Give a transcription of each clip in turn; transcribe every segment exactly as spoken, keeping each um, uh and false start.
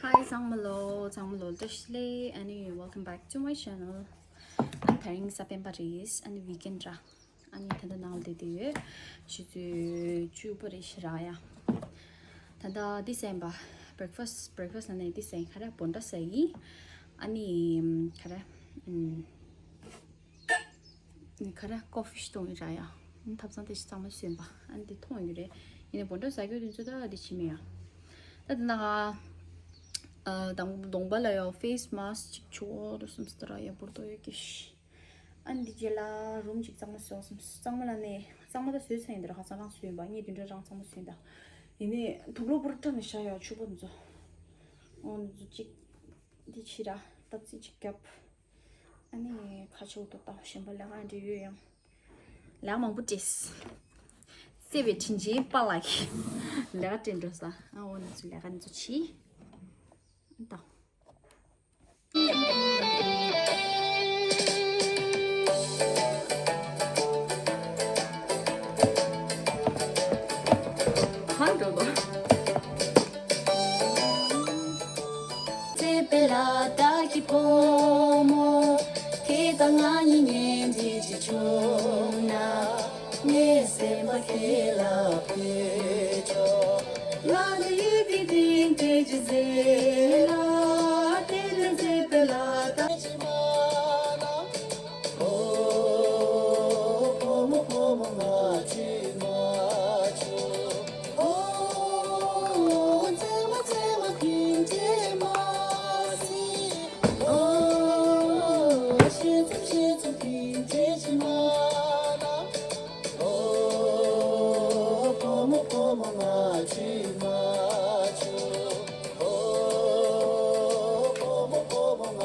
Hi ཚང་མ་ལོ། ཚང་མ་ལོ་བཀྲ་ཤིས་བདེ་ལེགས། ཨ་ནི་welcome back to my channel. ཨ་ནི་དེ་རིང་གཟའ་སྤེན་པ་རེད། ཨ་ནི་weekend ར། ཨ་ནི་ད་ལྟ་ནང་ལ་བསྡད་བསྡད་ཡོད། ཆུ་ཚོད་བཅུ་པ་རེད་ཤག་ར་ཡ། ད་ལྟ་འདི་ཟས་པ། breakfast breakfast ལ་ནས་འདི་ཟས། ག་རེ་བོད་འདྲ་ཟས་ཡིན། ཨ་ནི་ག་རེ་ཨམ། ག་རེ་ཀོ་ཕི་ཞིག་འཐུང་ཡོད་ར་ཡ། ཐབ་ཚང་དེ་ཞིག་གཙང་མ་བཟོས་པ། ཨ་ནི་དེ་འཐུང་ཡོད་རེད། ཡིན་ནའི་བོད་འདྲ་ཟ་རྒྱུ་དེ་ཚོ་ད་དེ་བྱེད་མེད་ཡ། ད་དེ་ན་ཨ་དང་གདོང་པ་ལ་ཡ་face mask ཅིག་བྱོ་རུ་སུམ་སྟ་ར་ཡ་བོར་དོ་ཡོད་ཀྱི་ཤི། ཨ་ནི་དེ་རྗེས་ལ་རུམ་ཅིག་གཙང་མ་བཟོ་སུམ། གཙང་མ་ལ་ནས་གཙང་མ་ད་བཟོས་ཚར་ཡིན་ད་ར། ཁ་སང་རང་བཟོས་ཡིན་པ། ངས་དེ་འདྲ་རང་གཙང་མ་བཟོས་ཡིན་ད། ཡིན་ནའི་དུག་ལོག་པོ་ར་བཀྲ་ནས་བཞག་ཡ་ཕྱུ་པ་འདི་ཚོ། འོ་འདི་ཚོ་ཅིག་འདི་ཕྱི་ར་སྟབས་ཚིག་ཅིག་བརྒྱབ། ཨ་ནི་ཁ་ཕྱོགས་ཏོ་ཏོ་གཞན་པ་ལས་ཀ་འདྲ་ཡོད་ཡང་། ལས་ཀ་མང་པོ་བྲིས། བརྩེ་བའི་དྲིན་ཆེན་པཱ་ལགས་ཀྱིས་ལས་ཀ་སྤྲད་འགྲོ་ས། ཨ་འོ་ནི་ཚོ་ལས་ཀ་ནི་ཚོ་བྱིས། ཨ་ཏོ། ཧང་འགྲོ་ལོ། བརྩེ་བའི་ལ་དྭགས་ཀྱི་བུ་མོ། ཁྱེད་དང་ང་གཉིས་གཉེན་སྒྲིག་ཅིག་བྱུང་ན། ངའི་སེམས་པ་ཁྱེད་ལ་ཕུལ་ཆོག་ང་ནི་ཡིད་ཀྱི་གཏིང་གཏད་ཀྱི་ཟེར་ལ། དེ་ནས་བརྩེ་བའི་ལ་དྭགས་ཀྱི་མ་ན། ཨོ། བུ་མོ་བུ་མོ་ང་ཚོས་མ་བྱུང་། ཨོ། བརྩེ་བ་བརྩེ་བ་ཁྱིམ་བྱེད་མ་སྲིད། ཨོ། ཤེས་ཚོམས་ཤེས་ཚོམས་ཁྱིམ་བྱེད་ཅིག་མ་ན། ཨོ། བུ་མོ་བུ་མོ་ང་ཚོས་མ་བྱུང་། ཨོ། བུ་མོ་བུ་མོ་ང་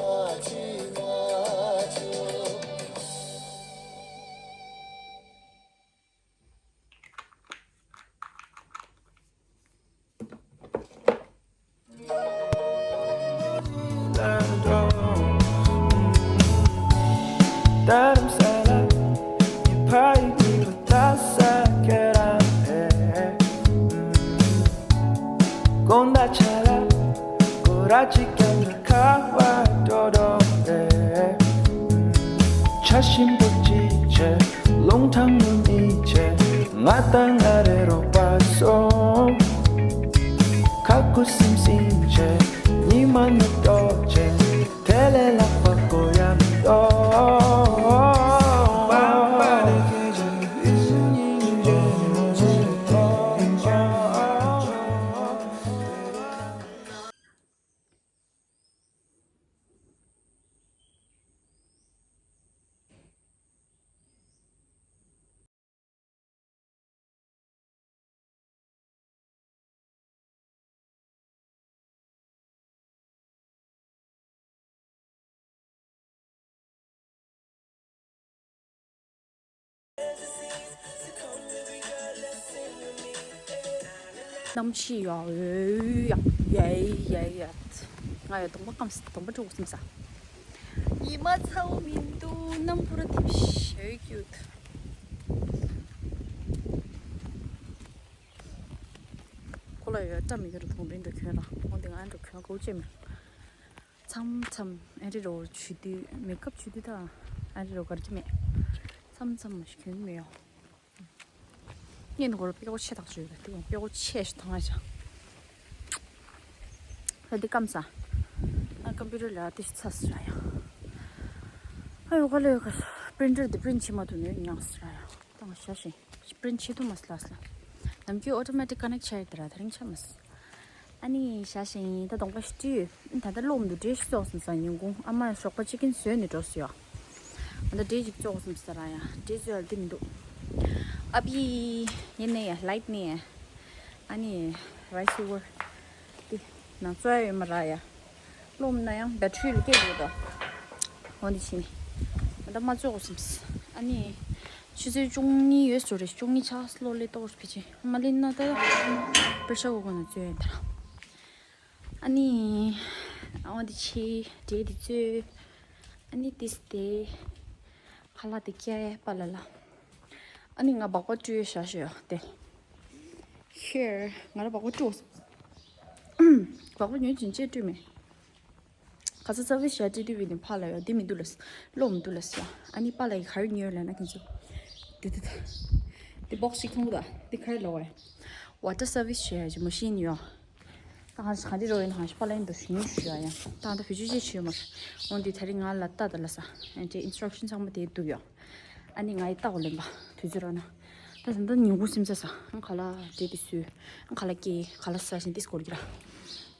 ཚོས་མ་བྱུང་། ཆ་ཞིམ་པོ་ཅིག་བྱས། རླུང་ཐང་ངུ་མི་བྱས། ང་དང་ང་རེ་རོགས་པ་སོང་། ཁ་ཁུ་སིམ་སིམ་བྱས། ཉི་མ་ནུབ་ཏོ་བྱས། དེ་ལས་ལྷག་པ་དགོས་ཡ་མི་འདུག་གནམ་གཤིས་ཡག་ཡོད་ཡག་ཡེ་ཡེ་ཡེ། ང་ཡང་གདོང་པ་སྐམ་སི་གདོང་པ་འཁྲུ་སིམ་ས། ཉི་མ་ཚ་བོ་མི་འདུག་གནམ་ཕུ་ར་ཐིབས་ཤིག་ཡོད་ཀྱི་ཡོད། ཁོ་ལ་ཡོད་སྐྲ་མི་ཁྱེར་གདོང་པའི་འདུག་གྱོན་ར་འོང་དེ་ང་འགྲོ་གྱོན་གོ་ཅེས་མེད། མཚམས་མཚམས་ཨ་རི་རོ་ཆུ་དུས་མེ་ཀབ་ཆུ་དུས་ད་ཨ་རི་རོ་གར་གྱི་མེད། མཚམས་མཚམས་མ་ཞིག་གྱོན་མེད་ཡོ། ངས་ནི་གོ་ལ་པེ་ཀོ་ཆེ་དག་ཆུ་ཡོད་ལ་དེ་ཡང་པེ་ཀོ་ཆེ་ཞིག་ཐང་ཨ་ཞག་ད་འདི་སྐམ་ས། ཨ་ཀམ་པུ་ཏར་ལ་དེ་ཚ་ས་ར་ཡ། ཨ་ཡོ་ག་ལ་ཡོ་ག་པི་རིན་ཊར་དེ་པི་རིན་ཊི་བྱེད་མ་ཐུབ་ནས་ཉག་ས་ར་ཡ། ད་ང་ཤ་ཞིང་པི་རིན་ཊི་བྱེད་ཐུབ་མ་སི་ལ་སི་ལ། ནམ་རྒྱུན་ཨོ་ཏོ་མེ་ཊིག་ཀ་ནེག་ཊི་བྱས་ཡོད་དེ་ར་ད་རིང་ཆ་མ་སི། ཨ་ནི་ཤ་ཞིང་ད་གདོང་པ་ཤི་ད་ལྟ་སློབ་འདུག་འདྲེ་ཞིག་ཙོག་སོང་ས་ཉིན་གུང་ཨ་མ་ཞོགས་པ་ཅི་ཀིན་བཟོས་ནས་འགྲོ་སི་ཡོ། ཨ་ད་འདྲེ་ཅིག་ཙོག་སོང་ས་ར་ཡ་འདྲེ་བཟོས་ཡ་དེ་མི་འདུག་ཨ་པི་ཡིན་ནས་ཡ་ལའིཊ་ནས་ཡ། ཨ་ནི་རའི་སི་ཧུ་ཝར་དེ་ནང་བཙོ་ཡ་ཡོད་མ་ར་ཡ། སློབ་ན་ཡང་བེ་ཊི་རི་ལ་སྐྱེས་ཡོད་དོ། འོ་འདི་ཕྱིན། ཨ་ད་མ་བཙོ་གོ་སོང་ས། ཨ་ནི་ཆུ་ཚོད་བཅུ་གཉིས་ཡོད་སོ་རེད། བཅུ་གཉིས་ཆགས་སློབ་ལས་ཏོག་ཕི་ཆེ་མ་ལིན་ན་ད་པེ་ཤ་གུ་གུ་ན་བཙོ་ཡ་ཡིན་ད་ར། ཨ་ནི་ཨ་འོ་འདི་ཕྱི་འབྲས་འདི་བཙོས། ཨ་ནི་ཏིས་ཏེ་ཁ་ལག་དེ་སྐྱ་ཡ་པ་ལ་ལ། ཨ་ནི་ང་སྦག་སྦག་བཀྲུས་ཤག་ཤག་ཡོད་དེ། ཁེར་ང་ར་སྦག་སྦག་བཀྲུས། སྦག་སྦག་ཉོས་ཅིན་ཅེས་བཀྲུས་མེད། ག་ས་ས་བི་ཤ་ཏི་ཏི་བི་ནི་ཕ་ལ་ཡོད་དེ་མི་འདུག་ལ་སི། ལོ་མི་འདུག་ལ་སི་ཡ། ཨ་ནི་པ་ལ་ཡི་ག་རེ་ཉོས་ལ་ན་ཁྱེད་ཚོ། དེ་དེ་དེ། དེ་སྦོག་སི་ཅིག་མཐོང་གི་འདུག་དེ་ག་རེ་ལོ་བ་ཡ། ཝ་ཏར་སར་བི་སི་ཞེས་ཡ་ཅིག་མ་ཤེས་ནི་ཡོད། ད་ང་ག་འདི་རོ་ཡིན་ཧ་ཤི་པ་ལ་ཡིན་དུ་ཞུ་ཉུ་ཞུ་ཡ་ཡ། ད་ང་ད་བེད་སྤྱོད་ཅེས་བྱོས་མར། འོན་ཏེ་ད་རིང་ང་ལ་ལྟ་ད་ལ་ས། ཨེ་ཏེ་ཨིན་སི་ཊྲག་ཤན་ཚང་མ་དེ་འདུག་ཡོ། ཨ་ནི་ང་ཡི་ལྟ་བ་ལེན་པ་དུས་ཚོད་རོ་ན། ད་ད་ད་ཉིན་གུང་སིམ་ས་ས་ཨང་ཁ་ལ་དེ་དེ་སུ། ཨང་ཁ་ལ་ཀེ་ཁ་ལ་ས་ཤིན་ཏིས་སྐོར་གྱི་ར།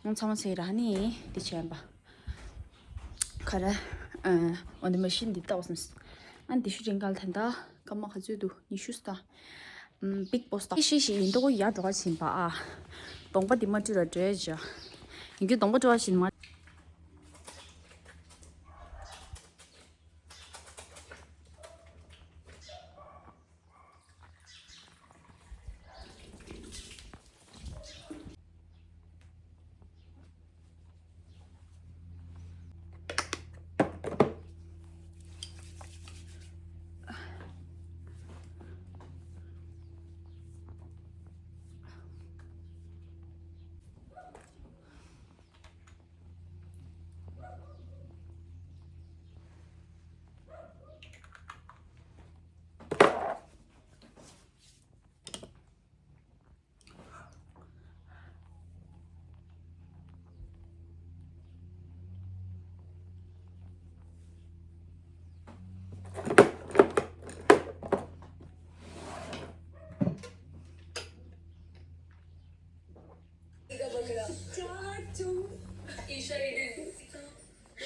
ཨང་ཚང་མ་ཚེ་ར་ནི་དེ་བྱས་པ། ཁ་ར། འོན་ཏེ་མ་ཤིན་འདི་ལྟ་བ་སིམ་ས། ཨ་ནི་དེ་ཤུ་རིང་གལ་ད་ད། སྐར་མ་ག་ཚོད་འདུག་ཉི་ཤུ་སྟ། ཨམ། བིག་པོ་སྟ། ཤི་ཤི་ཡིན་དོ་ཡ་འགྲོ་བ་ཕྱིན་པ་ཨ། གདོང་པ་འདི་མ་བཀྲུས་ར་འགྲོ་ཡ་ཅི། ཡིན་རྒྱུ་གདོང་པ་བཀྲུ་བ་ཕྱིན་མ།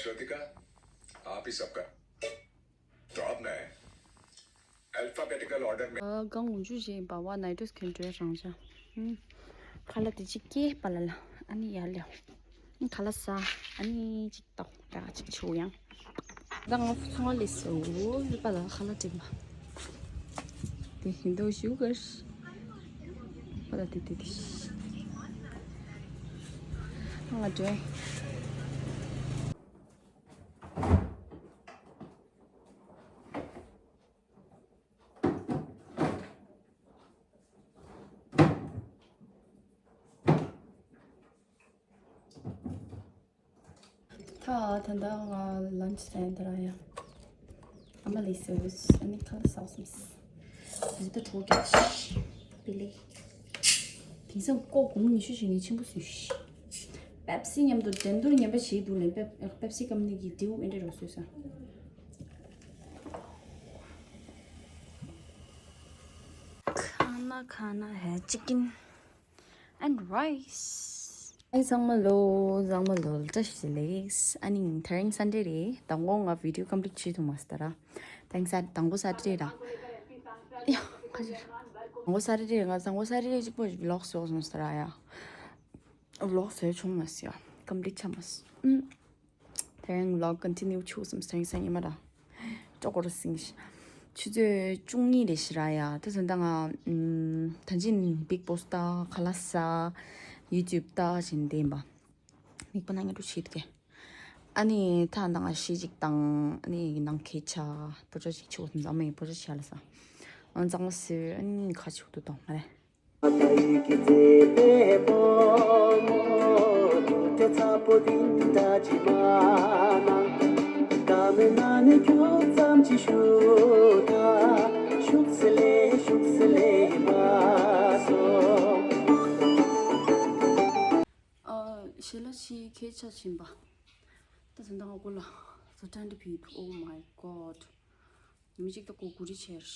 श्रुतिका, आप ही सबका। टॉप में। अल्फाबेटिकल ऑर्डर में। ཨ་གང་འུ་ཆུ་ཞེས་པ་བ་ནའི་ཏྲོས་ཁེན་ཏྲོས་རང་ཅག་ཁ་ལ་དེ་ཅིག་སྐྱེས་པ་ལ་ལ། ཨ་ནི་ཡར་ལེའོ། ཁ་ལ་ས། ཨ་ནི་ཅིག་ཏོག་ད་ཅིག་ཆུ་ཡང་། ད་ང་ཚང་ལས་སུ་ལི་པ་ལ་ཁ་ལ་དྲིམ་པ། དེ་ཧིན་དུ་ཞུ་གར། པ་ལ་དེ་དེ་དེ། ང་དྲན། ད་ད་ལྟ་ང་ལན་ཆི་ཟ་ཡིན་ད་ར་ཡ། ཨ་མ་ལི་སི་ཨ་ནི་ཁ་ལ་ཟ་སོང་། ཟི་ད་གྲོགས་ཀྱི་པི་ལི། དེང་སང་ཀོ་གུང་ཉི་ཤུ་ཞིག་ནི་ཆེན་པོ་སུ་ཤི། པེབ་སི་མཉམ་དུ་འགྲན་བསྡུར་ངན་པ་བྱེད་འདུག་ལན། པེབ་པེབ་སི་ཀམ་ནི་གི་དེའུ་ཨེ་འདྲ་རོ་སོས་ས། ཁ་ན་ཁ་ན་ཧེ་ཅི་ཀིན། And rice. ཨེ་ཚང་མ་ལོ། ཚང་མ་ལོ་བཀྲ་ཤིས་བདེ་ལེགས། ཨ་ནི་དེ་རིང་སན་ཌེ་རེད། དང་པོ་ང་བི་ཌིའོ་ཀམ་པི་ལིཊ་བྱེད་ཐུབ་མ་སོང་ད་ར། དེང་སང་དང་པོ་སན་ཌེ་ར། ཡ། ཁ་ཅིག་དང་པོ་སན་ཌེ་རེད། ང་དང་པོ་སན་ཌེ་རེད་གཅིག་པོ་ཝི་ལོག་བཟོ་སོང་ད་ར་ཡ། ཝི་ལོག་བཟོ་བྱུང་མ་སོང་ཡ། ཀམ་པི་ལིཊ་ཆགས་མ་སོང་། ཨུམ། དེ་རིང་ཝི་ལོག་ཀོན་ཊི་ནིའུ་བྱུང་སོང་། དེ་རིང་སང་ཉིན་མ་ར། ཅོག་གོ་ར་སིང་། ཆུ་ཚོད་བཅུ་གཉིས་རེད་ཤི་ར་ཡ། ད་ཚོད་ད་ང་ད་ཅིན་བིག་པོ་སི་ད་ཁ་ལ་ས། ཡུ་ཊུབ་ད་བྱིན་བསྡད་པ། མིག་པ་ན་ང་འགྲོ་བྱེད་ཀྱི། ཨ་ནི་ད་ད་ང་ཤི་ཅིག་དང་ཨ་ནི་ནང་ཁེ་ཆ་པོ་ཅོ་ཅིག་ཆུ་བོ་ཟམ་མེ་པོ་ཅོ་ཆ་ལ་ས། ཨ་ནི་གཙང་མ་སི་ཨ་ནི་ཁ་ཆུ་དུ་དང་མ་རེད། ཚ་པོ་དེ་འདྲ་ཅི་མ་ན། ད་མེད་ན་ནི་ཁྱོད་ཙམ་ཅི་ཞུ་ད། ཤུགས་སེ་ལེ་ཤུགས་སེ་ལེ་མ་སོང་། ཨ། ཞེ་ལ་ཞིག་ཁྱེད་ཆ་ཕྱིན་པ། ད་ཚོན་མདངས་ཨོ་ལ་ཚོ་ཏྲན་ཏི་བི་ཨོ་མའི་གོཌ། ཉི་མ་གཅིག་ད་ཀོ་ཀུ་རི་ཆེར།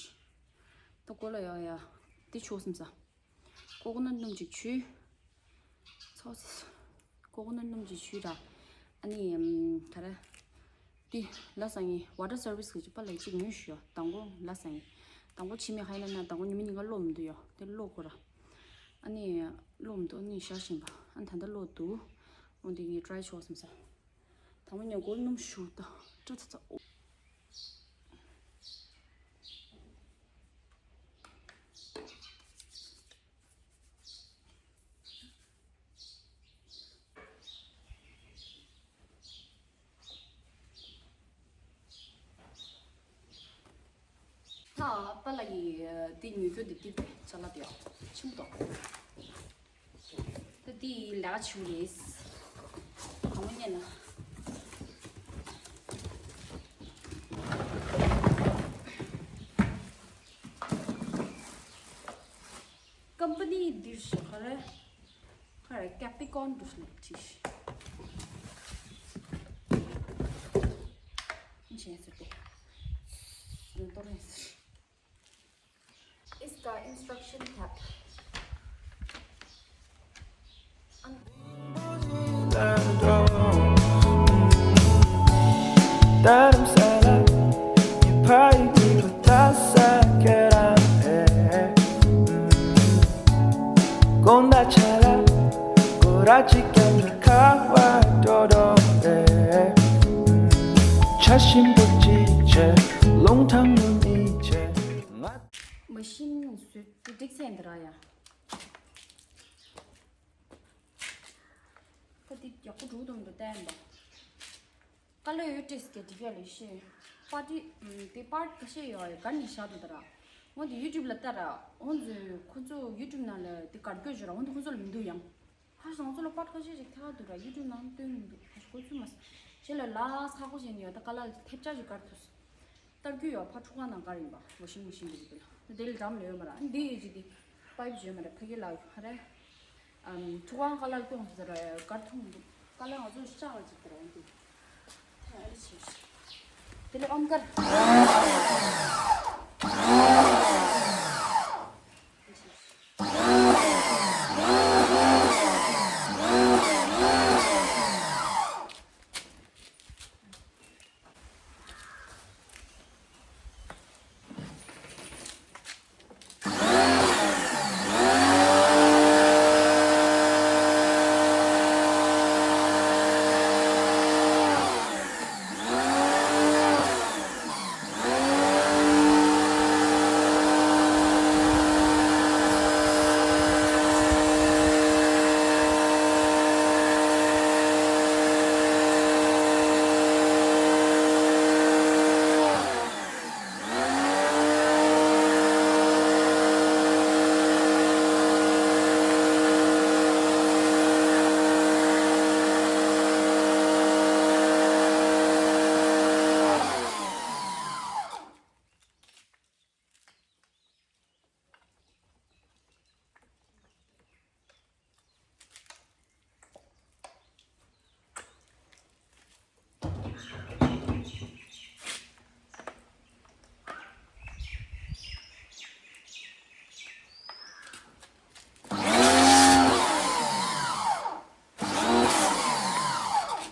ད་ཀོ་ལ་ཡ་ཡ། དེ་ཆོག་སེམས་ས། ཀོ་ཀོ་ནཊ་སྣུམ་ཅིག་བྱུགས། ཚོགས་སེ། ཀོ་ཀོ་ནཊ་སྣུམ་ཅིག་བྱུགས་ར། ཨ་ནི་ཨམ། ག་རེ། དེ་ལ་སང་ངེ་ཝ་ཊར་སར་བིས་གི་ཅིག་པ་ལ་ཅིག་ཉོས་ཞུ་ཡོ། མདང་དགོང་ལ་སང་ངེ། མདང་དགོང་ཕྱི་མི་ཧ་ཡ་ན་ན་མདང་དགོང་ཉི་མ་ཉིན་ག་གློག་མི་འདུག་ཡོ། དེ་གློག་གོ་ར། ཨ་ནི་གློག་མི་འདུག་ཨ་ནི་ཤར་བཞིན་པ། ཨ་ནི་ད་ལྟ་གློག་འདུག་འོ་དེ་ངས་ཊྲའི་ཆོག་སེམས་ས། དང་པོ་ཉོ་གོལ་སྣུམ་ཞུ་ད། ཏྲ་ཚ་ཚ་ཨོ། ད་པ་ལ་ཡི་དེ་ཉོས་རྒྱུ་དེ་དེ་ཅ་ལག་དེ་ཡོ། ཆུང་དོ། ད་དེ་ལ་ཆུ་རེད། གང་མ་ཉན་ན། ཀམ་པ་ནི་འདིར་ཞིག་ག་རེ། ག་རེ་ཀེ་པི་ཀོན་འདུག་ནས་བྲིས་ཤིག་བྱས་ཟེར་ཏེ། ཡོད་དོ་རེད་ཟེར། It's the instruction tab. མ་ཤིན་བཟོས་ཏེ་འགྲིག་ཚད་འདི་ར་ཡ། ད་འདི་ཡག་པོ་འགྲོ་གི་འདུག་མི་འདུག་བལྟས་ཡིན་པ། ཀ་ལོ་ཡོད་ཏྲེས་ཀྱི་འགྲིག་ཡ་ལས་ཤེས། པར་ཏི་དེ་པར་ཁ་ཤས་ཡོད་ཡ་ག་ནས་བཞག་འདུག་ད་ར། འོ་དེ་ཡུ་ཊུབ་ལ་ལྟ་ར། འོ་ཚོས་ཁོ་ཚོ་ཡུ་ཊུབ་ནང་ལ་དེ་གར་སྐྱོད་བྱོས་ར། འོ་དེ་ཁོ་ཚོ་ལ་མི་འདུག་ཡང་། ཧ་ང་ཚོ་ལ་པར་ཁ་ཤས་ཤིག་ཐེབས་འདུག་ར། ཡུ་ཊུབ་ནང་སྟོན་མི་འདུག་ཁོ་ཚོ་མ་ཟད་ལ་ལ་ཁ་ཁོ་བྱས་ནས་ཡོད་ད་ཀ་ལ་ཐེབས་ཆག་ཅིག་གར་ཐུབ་སོང་། སྟར་རྒྱུ་ཡོད་ཕ་ཕྲུ་གུ་ནང་ག་རེ་ཡིན་པ་ཝ་ཤིང་མེ་ཤིན་གྱི་རིགས་དེ་ལ་དེ་ལ་འགྲམ་ལ་ཡོད་མ་ར། འདི་ཡོད་ཅིག་དེ་པའིབ་ཡོད་མ་ར། ཕ་གི་ལ་ཧ་རེ། ཨམ། ཕྲུ་གུ་ཀ་ལ་སྐྱོང་ཟེར་ར་གར་ཐུང་འདུག་ཀ་ལ་ང་ཚོ་ཤ་བ་ཅིག་དེ་ར་འདི་ཐ་ཨ་རི་ཆེ་དེ་ལ་ཨོམ་ཀར།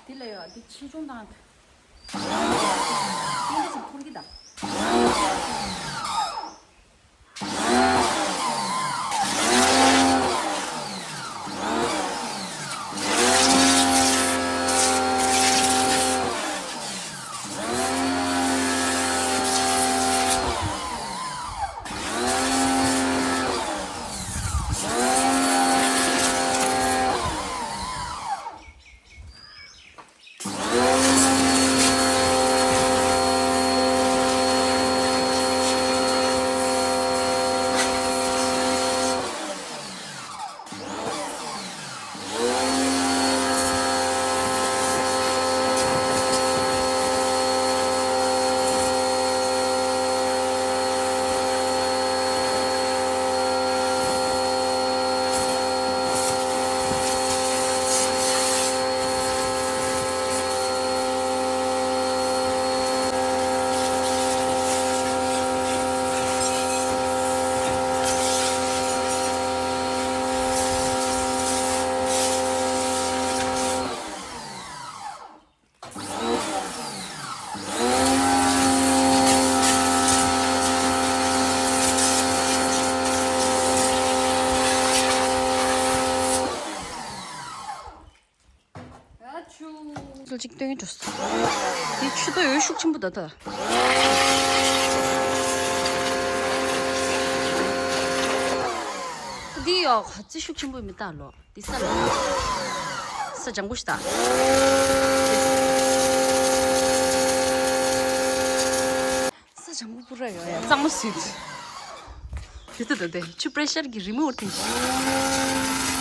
འདི་ལ་ཡོད་འདི་ཆེ་ཆུང་དང་། འདི་འདྲ་ཞིག་འཁོར་གྱི་དང་། གཅིག་སྟོན་འགྲོ་སོང་། འདི་ཆུ་ཚོད་འོད་ཤུགས་ཆེན་པོ་ད་ལྟ། འདི་ཡོག་ཧ་ཙི་ཤུགས་ཆེན་པོ་མི་ལྟ་ལོ། འདི་ས་ལ། ས་ལྗང་པོ་ཞིག་ལྟ། ས་ལྗང་པོ་པུ་ར་ཡོད་ཡ། གཙང་མ་སུས། དེ་ལྟ་དང་དེ་ཆུ་པྲེ་ཤར་གྱི་རི་མོ་བར་ཐེངས་ཤིག་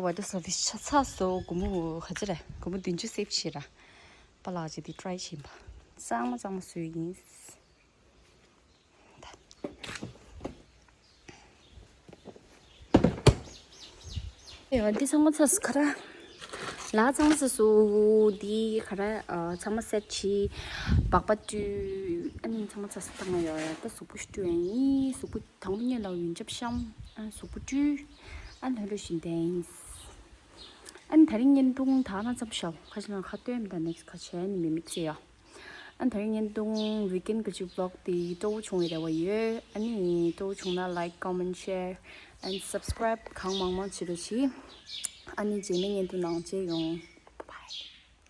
ཝ་ཊར་སར་བི་སི་ཆ་ཚགས་སོ། སྒོར་མོ་ག་ཚོད་རེད། སྒོར་མོ་བདུན་ཅུ་སེབ་བྱས་ར། པཱ་ལགས་ཀྱིས་འདི་ཊི་རའི་བྱེད་པ། གཙང་མ་གཙང་མ་བཟོས་ཡིན། ཡ་འདི་ཚང་མ་ཚར་སོང་ཁ་ར། ལ་ཚང་མ་ཚར་སོང་། འདི་ཁ་ར་ཨ་ཚང་མ་སེཊ་བྱས། སྦག་སྦག་བཀྲུས། ཨ་ནི་ཚང་མ་ཚར་སོང་། བཏང་ཡོད་ཡ། ད་གཟུགས་པོ་ཞིག་བཀྲུས་ཡིན། གཟུགས་པོ་དང་པོ་ཉིད་ལ་ཡོན་ཆབ་བཤམས། ཨ་གཟུགས་པོ་བཀྲུས། ཨ་ལྷོད་ལྷོད་བཞིན་བསྡད་ཡིན། ཨ་ནི་དེ་རིང་བརྙན་ཐུང་ད་ན་ཙམ་བཞག་ཁ་ཅིག་ལ་ཁ་སྟོན་དང་ནེག་སི་ཁ་ཆེན་མི་མིག་ཟེར་ཡ། ཨ་ནི་དེ་རིང་བརྙན་ཐུང་ཝིག་ཨེན་གི་ཅིག་ཝི་ལོག་དེ་སྤྲོ་བོ་བྱུང་བའི་རེ་བ་ཡོད། ཨ་ནི་སྤྲོ་བོ་བྱུང་ན་ལའིག་ཀོ་མེན་ཤེར་ཨེན་སབ་སི་ཀ་རའིབ་གང་མང་མང་བྱེད་རོགས་གྱིས། ཨ་ནི་རྗེས་མའི་བརྙན་ཐུང་ནང་མཇལ་ཡོང་།